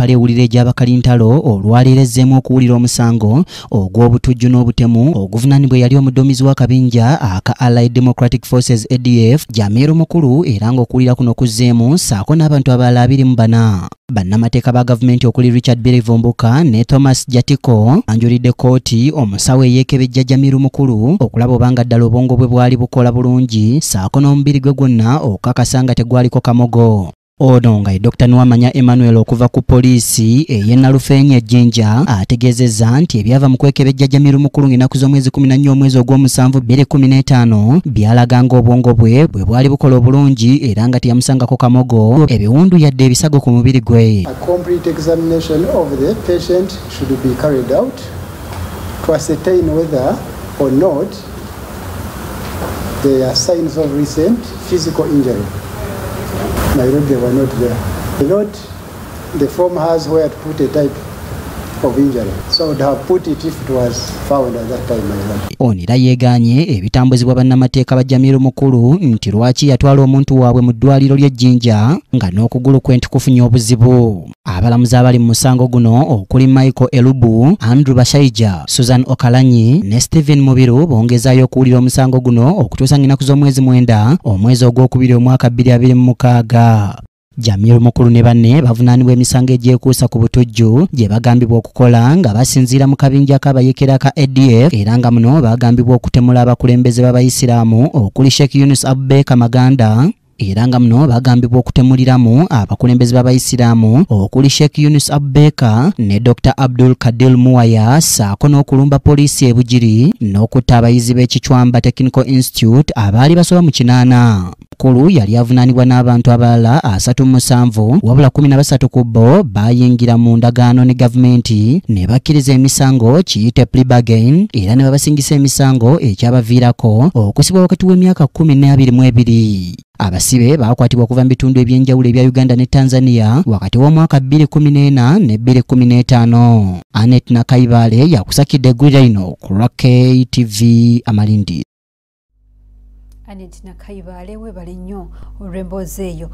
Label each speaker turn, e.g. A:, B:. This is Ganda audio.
A: Kampala ewulira egy'abakalintalo olwaleero ezzeemu okuwulira omusango ogw'obutujju n'obutemu oguvunaanibwa eyali omuduumizi w'akabinja aka Allied Democratic Forces ADF Jamiru Mukulu, era ng'okuwulira kuno kuzzeemu ssaako n'abantu abalala 24. Bannamateeka ba gavumenti okuli Richard Birivumbuka ne Thomas Jatiko anjulidde kkooti omusawo eyeekebejja Jamiru Mukulu okulaba obanga ddala obwongo bwe bwali bukola bulungi ssaako n'omubiri gwe gwonna okukakasa nga tegwaliko kamogo. Ono nga ye Dr. Nuwamanya Emmanuel okuva ku poliisi ey'e Nalufeenya e Jinja ategeezezza nti ebyava mu kwekebejja Jamiru Mukulu ng'ennaku z'omwezi 14 omwezi ogw'omusanvu 2015 byalaga ng'obwongo bwe bwe bwali bukola obulungi era nga teyamusangako kamogo, ebiwundu yadde ebisago ku mubiri gwe.
B: A complete examination of the patient should be carried out to ascertain whether or not there are signs of recent physical injury. Nairobi were not there. Not the form has where to put a type of injury. So I would have put it if it was found at that time.
A: Ono era yeegaanye ebitambuzibwa bannamateeka ba Jamiru Mukulu nti lwaki yatwala omuntu waabwe mu ddwaliro ly'e Jinja nga n'okugulu kwe nti kufunye obuzibu. Abalamuzi abali mu musango guno okuli Michael Elubu, Andrew Bashaija, Susan Okalanyi ne Stephen Mubiru bongezaayo okuwulira omusango guno okutuusa ng'ennaku z'omwezi 9 omwezi ogwokubiri omwaka 2026. Jamiru Mukulu ne banne bavunaanibwa emisango egyekuusa ku butujju gye bagambibwa okukola nga basinziira mu kabinja k'abayeekera ka ADF, era nga muno bagambibwa okutemula abakulembeze b'Abayisiraamu okuli Sheikh Yunus Abubakar Maganda, era nga muno bagambibwa okutemuliramu abakulembeze b'Abayisiraamu okuli Sheikh Yunus Abubakar ne Dr. Abdul Kadir Muwaya, ssaako n'okulumba poliisi e Bugiri n'okutta abayizi b'Ekichwamba Technical Institute abaali basoba mu 8. Mukulu yali avunaanibwa n'abantu abalala 37, wabula 13 ku bo bayingira mu ndagaano ne gavumenti ne bakkiriza emisango kiyite plea bargain, era ne babasingisa emisango ekyabaviirako okusibwa wakati w'emyaka 12. Abasibe bakwatibwa okuva mu bitundu ebyenjawulo ebya Uganda ne Tanzania wakati w'omwaka 2014 ne 2015. Anet Nakaibale yakusakidde eggulire lino ku lwa KTV Amalindi.
C: Anet Nakaibale webale nnyo olw'emboozi eyo.